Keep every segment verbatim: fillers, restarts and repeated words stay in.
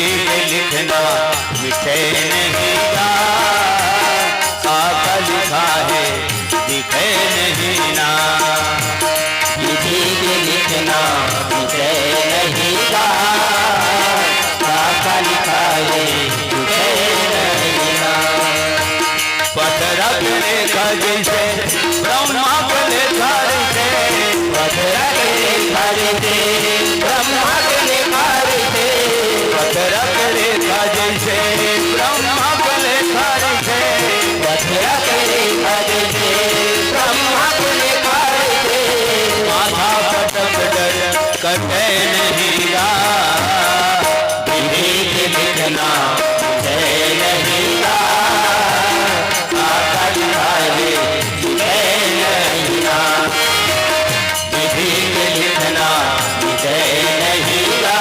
लिखना मिटे नहीं ना, काका लिखा है दिखे नहीं ना। विधि के लिखना मिटे नहीं ना, काका लिखा है दिखे नहीं ना। पथरा के रेखा जैसे ब्रह्मा के लेखा रहिथे। पथरा के रेखा जैसे ब्रह्मा के लेखा रहिथे। पथरा के रेखा जैसे ब्रह्मा के लेखा रहिथे। पथरा के रेखा जैसे ब्रह्मा के लेखा रहिथे। माथा पटक डर कटे नहीं गा। विधि के लिखना मिटे नहीं गा। काका लिखा है मिटे नहीं गा। विधि के लिखना मिटे नहीं गा।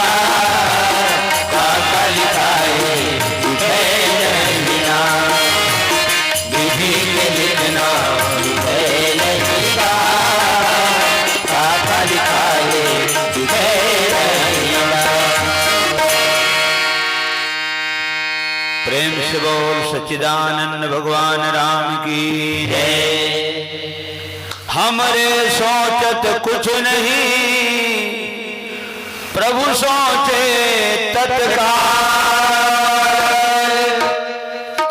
काका लिखा है मिटे नहीं गा। विधि के लिखना मिटे नहीं गा। काका लिखा है मिटे नहीं गा। प्रेम से बोल सच्चिदानंद भगवान राम की जय। हमरे सोचत कुछ नहीं, प्रभु सोचे तत्काल।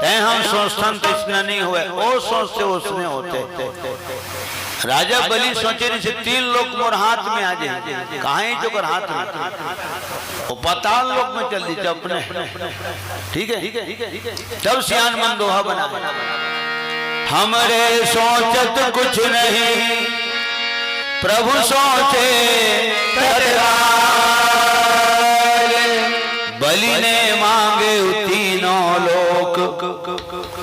तैं हम सोचथन तइसना नहीं होय, ओ सोचथे ओसने होथे। राजा बलि सोचे रहिसे तीन लोक मोर हाथ में आ जाए, कहाँ ही तो कर हाथ में, वो पाताल लोक में चल दी अपने। ठीक है, तब सियान मन दोहा बना। हमरे सोचत कुछ नहीं, प्रभु सोचे तत्काल। बलि ने मांगे तीनों लोक,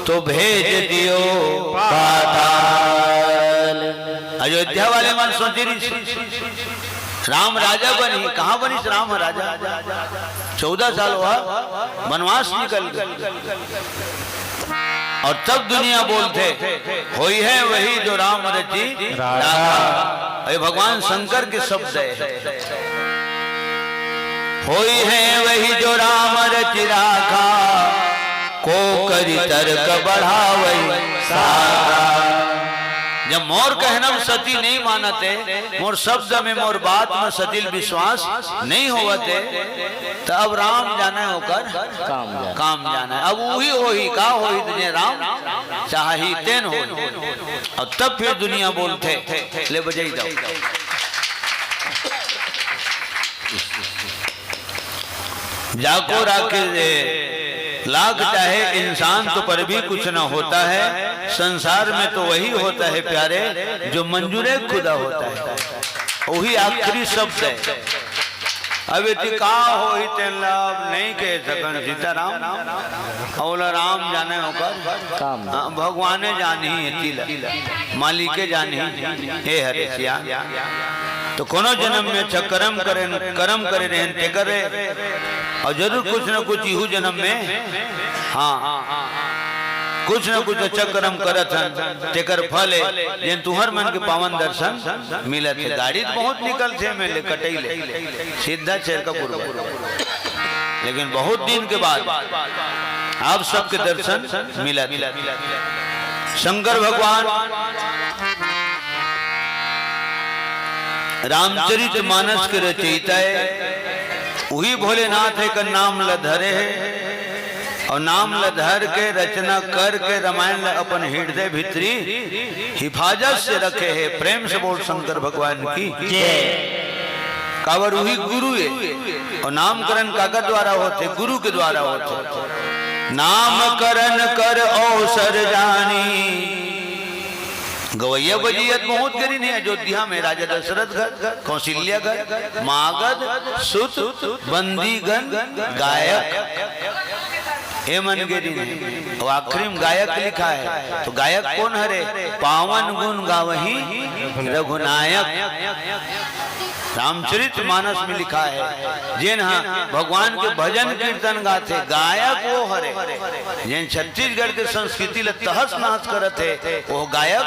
तो भेज दियो पाताल। अयोध्या वाले मन सोचे रहिस, राम राजा बनही, कहाँ बनिस राम राजा? चौदह साल हुआ, वनवास निकल गए। और तब दुनिया बोलथे, होई है वही जो राम रचि राखा। राखा। ये भगवान शंकर के शब्द है, होई है वही जो राम रचि राखा, को करि तर्क बढ़ावै शाखा। जब मोर कहना सती नहीं मानत हे, मोर शब्द में, मोर बात में सती ल विश्वास नहीं होवत हे, त अब राम जाने ओकर काम जाने। काम जाने। अब उही होही, का होही, तुझे राम चाही तेन होही। और तब फिर दुनिया बोलथे, ले बजाई दो। जाको राखे लाख चाहे इंसान तो पर भी कुछ न होता है। संसार में तो वही होता है प्यारे, जो मंजूरे खुदा होता है, वही आखिरी शब्द है। अब एती का होही तेन ला अब नहीं कह सकन सीताराम, ओला राम जाने ओकर काम। हाँ, भगवाने जानही एती ला, मालिके जानही। हे हरे सिया, तो कोनो जन्म में अच्छा कर्म करे, कर्म करे रहेन तेकर रहे, और जरूर कुछ न कुछ इहू जन्म में, हाँ, कुछ न कुछ अच्छा कर्म करत हन, तेकर फल है, जेन तुहर मन के पावन दर्शन मिलत है। गाड़ी तो बहुत निकलथे में ले, कटई ले, सीधा छेरकापुर में। लेकिन बहुत दिन के बाद आप सबके दर्शन मिलत हे। शंकर भगवान रामचरित मानस के रचयिता हे, उही भोलेनाथ हे, एकर नाम ल धरे हे। और नाम ल धर के रचना करके रामायण ल अपन हृदय भीतरी हिफाजत से रखे हे। प्रेम से बोल शंकर भगवान की जय। काबर उही गुरु हे। और नामकरण काकर द्वारा होथे? गुरु के द्वारा होथे। नामकरण कर अवसर जानी। गवैया बजैया बहुत करिन हे अयोध्या में, राजा दशरथ घर, कौशल्या घर, मागध सुत बंदीगण गायक, ए मन के दिन हे। अउ आखिरी में गायक लिखा हे, तो गायक कोन हरे? पावन गुण गावही रघुनायक। रामचरित मानस में लिखा हे, जेन ह भगवान के भजन कीर्तन गाथे, गायक वो हरे। जेन छत्तीसगढ़ के संस्कृति ल तहस नहस करत हे, वो गायक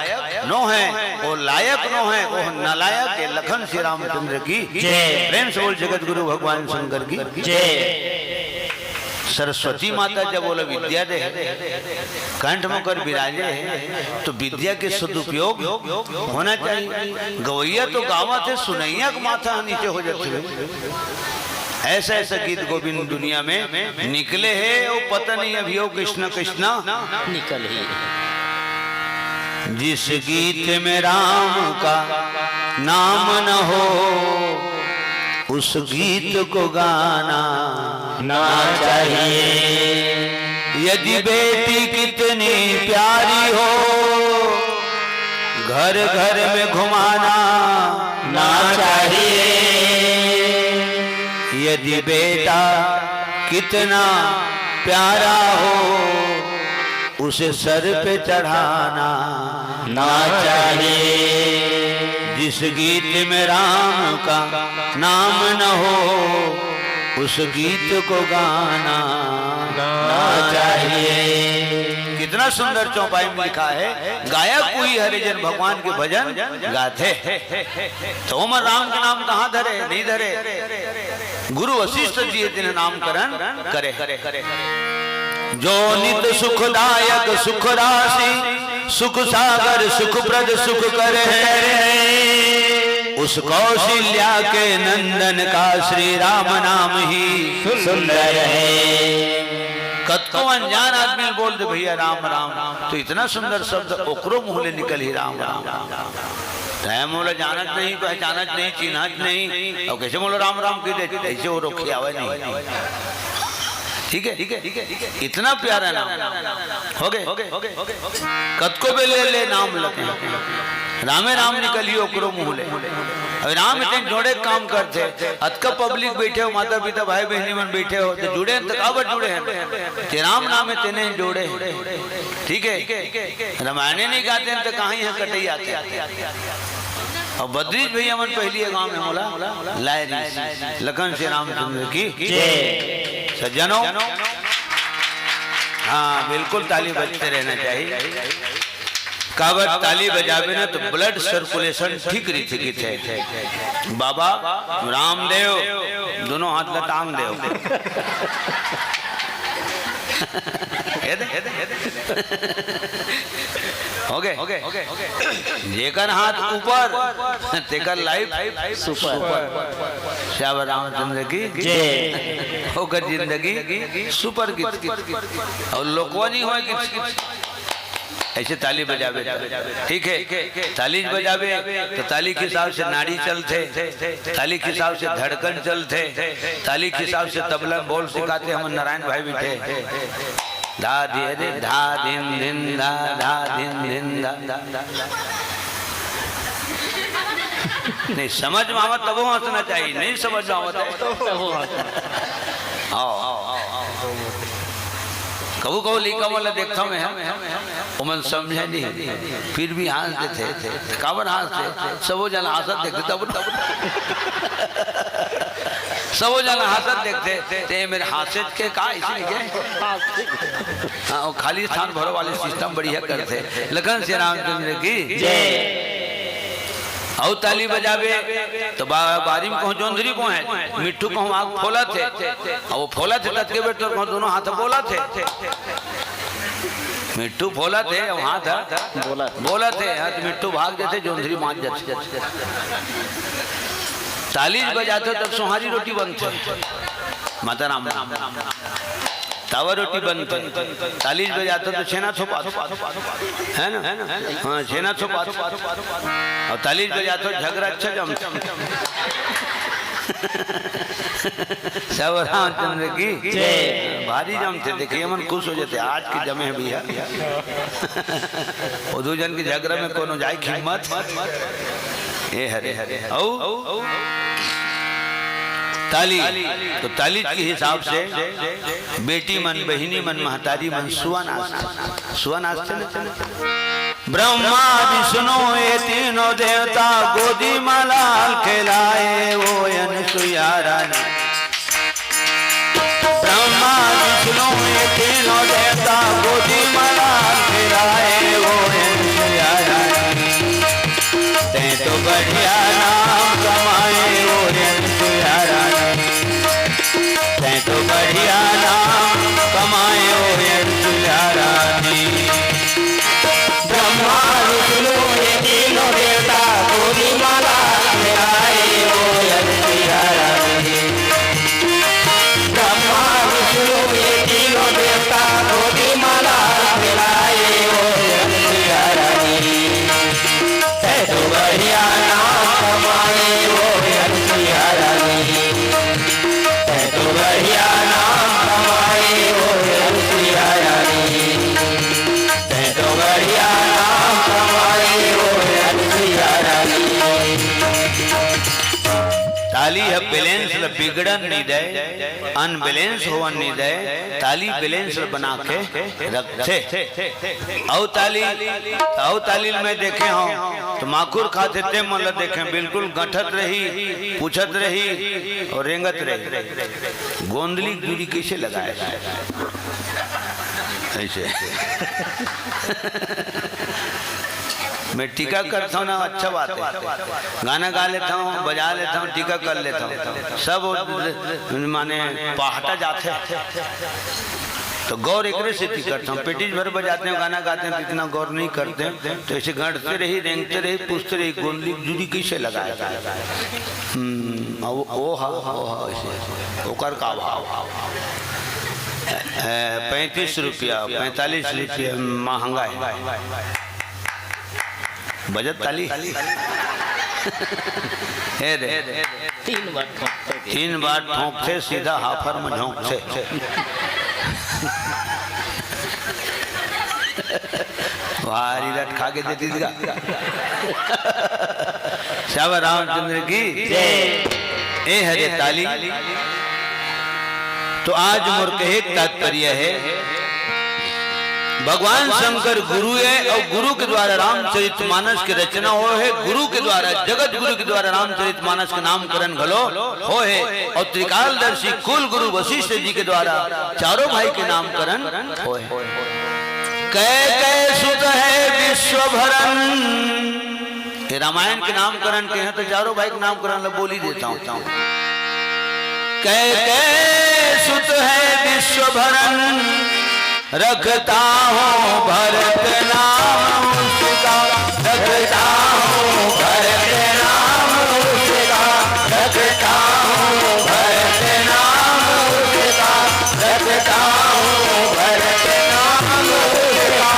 नो हे, वो लायक नो हे, वो नलायक हे। लखन श्री रामचंद्र की जय। प्रेम से बोल जगत गुरु भगवान शंकर की जय। सरस्वती माता जब ओला विद्या दे हे, कंठ म ओकर बिराजे हे, तो विद्या के सदुपयोग होना चाहिए। गवैया तो गावत हे, सुनैया के माथा ह नीचे हो जाथे भाई। ऐसा ऐसा गीत गोविंद दुनिया में निकले हे, वो पता नहीं अभी वो कृष्णा कृष्णा निकल ही। जिस गीत में राम का नाम न हो, उस गीत को गाना ना चाहिए। यदि बेटी कितनी प्यारी हो, घर घर में घुमाना ना चाहिए। यदि बेटा कितना प्यारा हो, उसे सर पे चढ़ाना ना चाहिए। जिस गीत में राम का नाम न हो, उस गीत को गाना ना चाहिए। कितना सुंदर चौपाई में लिखा है, गाया कोई हरिजन भगवान के भजन गाथे। तो ओमन राम के नाम कहाँ धरे? नहीं धरे। गुरु वशिष्ठ जी जिन्हें नामकरण करे। जो नित सुखदायक सुख राशि, सुख सागर सुख प्रद सुख कर है, उस कौशल्या के नंदन का श्री राम नाम ही सुंदर है। कतको अनजान आदमी बोल दे, "भैया राम राम," तो इतना सुंदर शब्द ओकरो मुंह ले निकल ही, "राम राम।" तैं मोला जानत नहीं, पहचानत नहीं, चिन्हत नहीं, अउ कैसे मोला राम राम कहि दे, ऐसे वो रोक के आवे नहीं। ठीक है, ठीक है, ठीक है, इतना प्यारा नाम। हो गए, कतको बेले ले नाम लगे, रामे राम निकलियो ओकरो मुंह ले। अब राम इतने जोड़े काम करथे, अतका पब्लिक बैठे हो, माता पिता, भाई बहनी मन बैठे हो, तो जुड़े हैं, तो काबर जुड़े हैं? ते राम नाम है, तेने जोड़े हैं। ठीक है, रामायणे नहीं गाते हैं, तो कहाँ यहाँ कटई आते हैं? अउ बद्रीश भैया मन पहिली ए गांव में मोला लाए रहिस। लखन श्री रामचंद्र की जय। सज्जनों, हाँ, बिल्कुल ताली बजते रहना चाहिए। काबर ताली बजाबे ना तो blood circulation ठीक रहिथे किथे। बाबा रामदेव, दोनों हाथ ला टांग देव। हे दे, हे दे, हे दे। हो गए? जेकर हाथ ऊपर, तेकर life super। श्यावर रामचंद्र की जय। ओकर जिंदगी super की। अउ लोकवानी होय कि ऐसे ताली बजाबे। ठीक है, ताली बजाबे तो ताली के हिसाब से नाड़ी चलथे, ताली के हिसाब से धड़कन चलथे, ताली के हिसाब से तबला में बोल सिखाथे हमर नारायण भाई बैठे। धा धी रे धा धिन धिन धा, धा धिन धिन धा। नहीं, समझ में आवत तभो हंसना चाहिए, नहीं समझ में आवत है। हाँ। कभू कभू लइका मन ला देखथंव मैं, ओमन समझे नहीं, फिर भी हंस देथे। काबर हंसथे? सबो झन हंसत देखथे, तब, तब। सबो झन हंसत देखथे, ते मेर हंसे के का इसे के? हाँ, वो खाली स्थान भरो वाले system बढ़िया करथे। लखन श्री रामचंद्र की जय। अउ ताली बजाबे तो बा-, बारी में कहूँ जोंधरी बोहे, मिट्ठू कहूँ आग फोलत हे, अउ वो फोलत हे ततके बेर तोर कहूँ दोनों हाथ बोलत हे। मिट्ठू फोलत हे, अउ हाथ बोलत। बोलत हे, हाँ, तो मिट्ठू भाग जाथे, जोंधरी मांज जाथे। ताली बजाथे तब सोहारी रोटी बनथे। माता राम। तावा रोटी बनथे, ताली बजाथे तो छेना थोपाथे, है ना? हाँ, छेना थोपाथे। अउ ताली बजाथे तो झगरा अच्छा जमथे। सब रामचंद्र की जय। भारी जमथे, देखिए मन खुश हो जाथे, आज के जमे हैं भैया। वो दो जन के झगरा में कोनो जाए की हिम्मत। ए हरे, हरे। अउ ताली, तो ताली के हिसाब से बेटी मन, बहिनी मन, महतारी मन सुआ नाचथे, सुआ नाचथे ना। ब्रह्मा विष्णु ये तीनों देवता गोदी में लाल खेलाए, वो अनसुईया रानी। ब्रह्मा विष्णु ये तीनों देवता गोदी में लाल खेलाए, वो अनसुईया रानी। तैं तो बढ़िया नाम कमाए, वो अनसुईया रानी। तैं तो बढ़िया नाम कमाए ओ अनसुईया रानी। ब्रह्मा विष्णु ये तीनों देवता गोदी माला मिलाए ओ अनसुईया रानी। ब्रह्मा विष्णु ये तीनों देवता गोदी माला मिलाए ओ अनसुईया रानी। तै तो बढ़िया नाम कमाए ओ अनसुईया रानी। तै तो बढ़िया नाम कमाए ओ अनसुईया रानी। तै तो बढ़िया नाम कमाए ओ अनसुईया रानी। ताली ह balance ल बिगड़न नइ दय, unbalance होवन नइ दय, ताली balance ल बना के रखथे। अउ ताली, अउ ताली ल मैं देखे हंव, त माखुर खाथे ते मन ल देखे, बिल्कुल गंठत रही, पूछत रही अउ रेंगत रही। गोंदली के दूरी कइसे लगाय? अइसे। मैं टीका करथंव ना, अच्छा बात हे। गाना गा लेथंव, बजा लेथंव, टीका कर लेथंव, सब माने पहाटा जाथे। तो गौर एकरे सेती करथंव। पेटिस भर बजातेंव, गाना गातेंव, तो इतना गौर नहीं करतेंव। तो अइसे गंठते रही, रेंगते रही, पूछते रही, गोंदली के दूरी कइसे लगाय? हम्म, ओ, ओ हा, ओ हा, अइसे, ओकर का भाव? ए, पैंतीस रुपया, पैंतालीस रुपया महंगा हे। बजत ताली? हे रे। तीन बार ठोंकथे। तीन बार ठोंकथे, सीधा हाफर में झोंकथे। भारी रट खा के देती दिखा। सब रामचंद्र की जय। ए हरे ताली। तो आज मोर कहे के तात्पर्य हे, भगवान शंकर गुरु हे अउ गुरु के द्वारा रामचरित मानस के रचना होय हे, गुरु के द्वारा, जगत गुरु के द्वारा रामचरित मानस के नामकरण घलो होय हे अउ त्रिकालदर्शी कुल गुरु वशिष्ठ जी के द्वारा चारों भाई के नामकरण होय हे। कै कै सुत है विश्वभरन। ये रामायण के नामकरण के हे, तो चारों भाई के नामकरण ल बोल ही देथंव। कै कै सुत है विश्वभरन, रखता हूँ भरत नाम उसका, रखता हूँ भरत नाम उसका, रखता हूँ भरत नाम उसका, रखता हूँ भरत नाम उसका।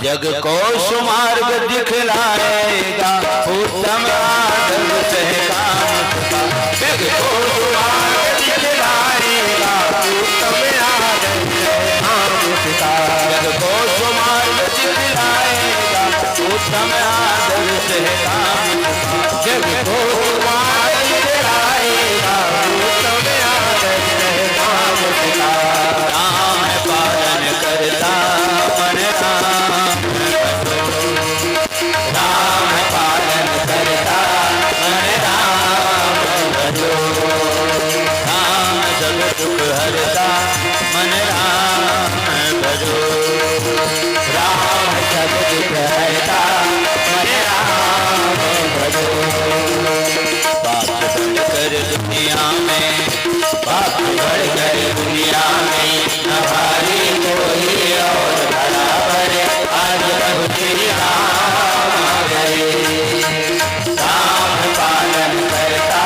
जग को सुमार्ग दिखलाएगा, उत्तम आदर्श है काम उसका। जग को सुमार्ग दिखलाएगा, उत्तम आदर्श है काम उसका। जग को सुमार्ग दिखलाएगा, उत्तम आदर्श है काम उसका। जग को सुमार्ग दिखलाएगा, उत्तम आदर्श है काम उसका। राम पालन करता मन राम राम पालन करता मन राम भजो। राम सब दुख हरता मन राम भजो। राम सब दुख हरता मन राम भजो। पाप बढ़कर दुनिया में, पाप बढ़कर दुनिया में, न भारी कोई और बराबर आज प्रभु श्री राम आ गए। राम पालन करता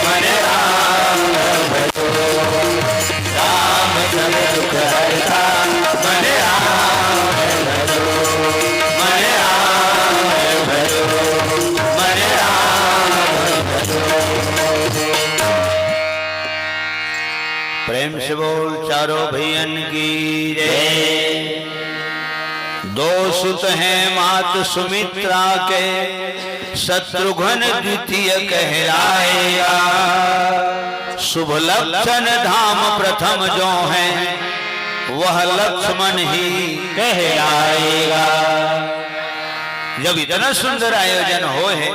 मन राम भजो। राम सब दुख हरता मन राम भजो। मन राम भजो। मन राम भजो। प्रेम से बोल चारों भैयन की जय। दो सुत हैं मात सुमित्रा के, शत्रुघ्न द्वितीय कहलाएगा। शुभ लक्षण धाम प्रथम जो है, वह लक्ष्मण ही कहलाएगा। जब इतना सुंदर आयोजन होय हे,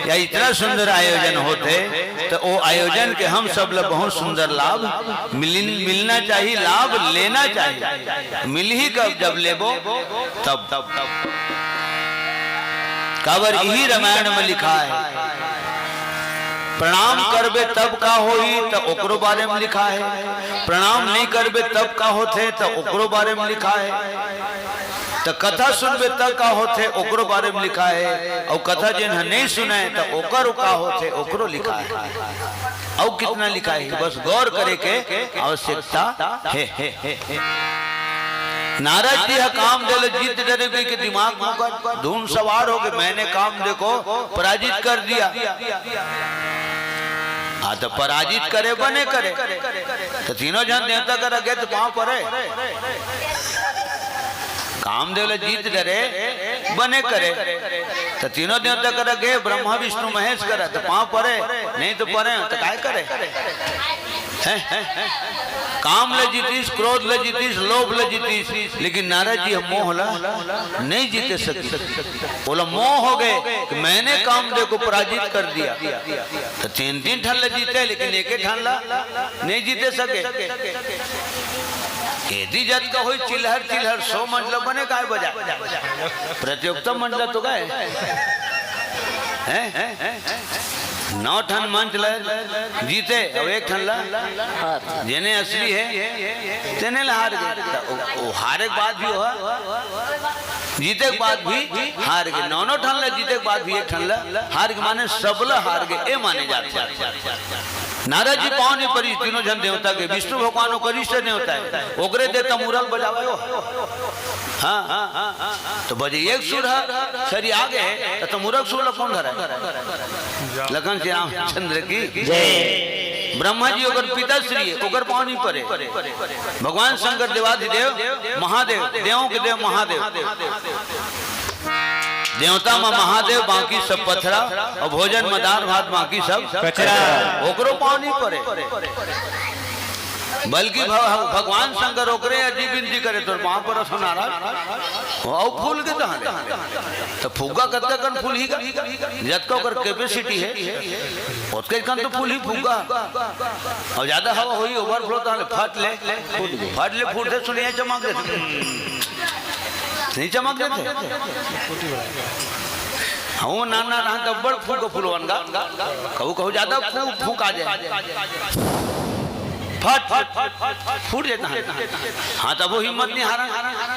या इतना सुंदर आयोजन होथे, त ओ आयोजन के हम सब ल बहुत सुंदर लाभ मिलिन, मिलना चाहिए, लाभ लेना चाहिए। मिलही कब, जब लेबो तब। काबर इही रामायण में लिखाय हे, प्रणाम करबे तब का होही, त ओकरो बारे में लिखा हे। प्रणाम नहीं करबे तब का होथे, त ओकरो बारे में लिखा हे। त कथा सुनबे तब का होथे, ओकरो बारे में लिखा हे। अउ कथा जेन ह नहीं सुनय, त ओकर का होथे, ओकरो लिखा हे। अउ कितना लिखा हे, बस गौर करे के आवश्यकता हे। नारद जी ह कामदेव ल जीत डरे कहिके दिमाग में ओकर धुन सवार हो गे, मैंने कामदेव को पराजित कर दिया। हाँ, त पराजित करे बने करे, त तीनों झन देवता करा गे त पाँव परे। कामदेव ल जीत डरे बने करे, त तीनों देवता करा गे, ब्रह्मा विष्णु महेश करा, त पाँव परे, नहीं त परे, त काय करे? हैं? काम ल जीतिस, क्रोध ल जीतिस, लोभ ल जीतिस, लेकिन नारद जी ह मोह ल नहीं जीते सकिस। ओला मोह हो गे कि मैंने कामदेव को पराजित कर दिया। त तीन तीन ठन ल जीते, लेकिन एके ठन ल नहीं जीते सके। एदी जतका होई चिल्हर चिल्हर, सौ मंच ल बने काय बजाय, प्रतियोगिता मंच ल तो काय, हैं? नौ ठन मंच ल जीते, अउ एक ठन ल, जेने असली हे, तेने ल हार गे। त ओ, ओ हारे के बाद भी हो, जीते के बाद भी हार गे। नौ नौ ठन ल जीते के बाद भी एक ठन ल हार गे, माने सब ल हार गे, ए माने जाथे। नारद जी पाँव नहीं परी, तीनों झन देवता के, विष्णु भगवान ओकर इष्ट देवता हे, ओकरे दे तमूरा ल बजावे हो। हाँ, तो बजे एक सुर ह, सरी आगे हे, त तमूरा के सुर ल कोन धरे? लखन श्री रामचंद्र की जय। ब्रह्मा जी ओकर पिता श्री हे, ओकर पाँव नहीं परे। भगवान शंकर देवाधिदेव महादेव, देवों के देव महादेव। देवता म महादेव, बाकी सब पथरा, अउ भोजन म दार भात, बाकी सब कचरा। ओकरो पाँव नहीं परे। बल्कि भग-, भगवान शंकर ओकरे अर्जी बिनती करे, तोर पाँव परत हों नारद, अउ फूल के तहाँ ले। त फुग्गा कतका कन फूलही गा? जतका ओकर capacity हे, ओतके कन तो फूलही फुग्गा। अउ ज्यादा हवा होही, overflow, तहाँ ले फट ले, फट ले फूटथे, सुनिया चमक देथे। नहीं चमक देथे। हाँ, वो नान नान रहन त बड़ फूल को फूलवन गा। कहूँ, कहूँ ज्यादा फू-, फूँक आ जाय। फट, फट, फट, फट, फट, फूट जाय तहाँ। हाँ, तब वो हिम्मत नहीं हारा।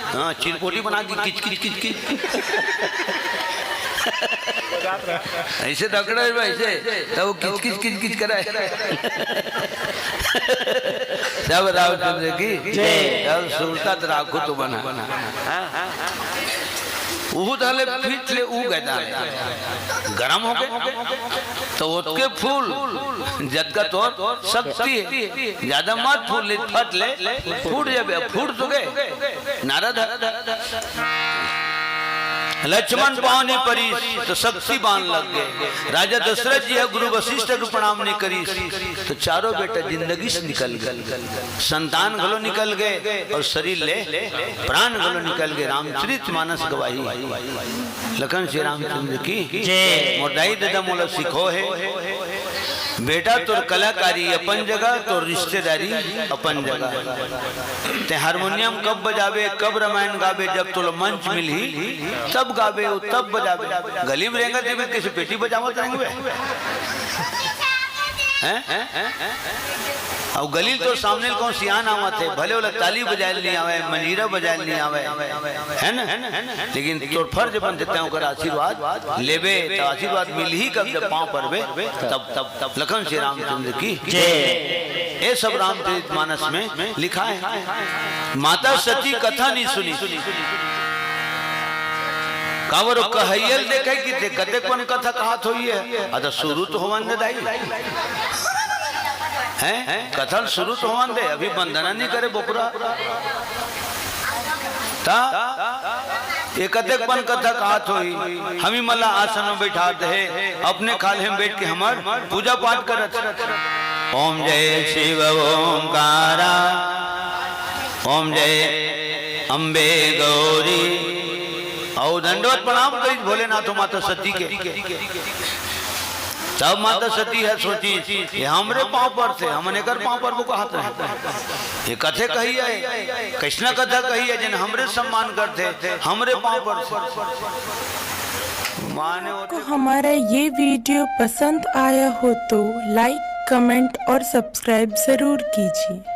हाँ, चिरपोटी बना के किच, किच, किच, किच। ऐसे दकड़े हुए ऐसे, तब वो किच, किच, किच, किच करे। सब रामचंद्र की जय। सब सुरता त राखो तुमन। हाँ, हाँ, हाँ। उहू तहाँ ले फट ले ऊ गे दान। गरम हो गे। त ओतके फूल, जतका तोर शक्ति हे, ज्यादा मत फूल, ले फट ले, फूट जाबे, फूट तो गे। नारद ह। लक्ष्मण पाँव नहीं परिस, त शक्ति बान लग गे। राजा दशरथ जी ह गुरु वशिष्ठ के प्रणाम नहीं करिस, त चारों बेटा जिंदगी से निकल गे। संतान घलो निकल गे अउ शरीर ले प्राण घलो निकल गे। रामचरित मानस गवाही। लखन श्री रामचंद्र की जय। मोर दाई ददा मोला सिखो हे, बेटा तोर कलाकारी अपन जगह, तोर रिश्तेदारी अपन जगह। ते हारमोनियम कब बजाबे, कब रामायण गाबे, जब तोला मंच मिलही तब गाबे अउ तब बजाबे। गली में रेंगत देबे, कइसे पेटी बजावत रेंगबे? हैं? अउ गली तो सामने ल कहूँ सियान आवत हे, भले ओला ताली बजाय ल नहीं आवय, मंजीरा बजाय ल नहीं आवय, हे ना? लेकिन तोर फर्ज बनथे, तैं ओकर आशीर्वाद लेबे, त आशीर्वाद मिलही कब, जब पाँव परबे, तब, तब, तब। लखन श्री रामचंद्र की जय। ये सब रामचरित मानस में लिखा हे। माता सती कथा नहीं सुनी। काबर ओ कहइया ल देखे कि ते कतेक कन कथा कहत होही हे। अ, त शुरू तो होवन दे दाई। हैं? कथा ल शुरू तो होवन दे, अभी वंदना नहीं करे बोकरा। त ये कतेक कन कथा कहत होही, हमी मन ला आसन में बैठा दे, अपने खाल्हे में बैठ के हमर पूजा पाठ करत। ओम जय शिव ओमकारा, ओम जय अम्बे गौरी। अउ दंडवत प्रणाम करिस भोलेनाथ माता सती के। तब माता सती ह सोचिस, ये हमरे पाँव परथे, हमन एकर पाँव परबो कहत रहे। ये कथे कहइया हे, कइसना कथा कहइया हे, जेन हमरे सम्मान करथे, हमरे पाँव परथे। आपको हमारा ये वीडियो पसंद आया हो तो लाइक, कमेंट और सब्सक्राइब जरूर कीजिए।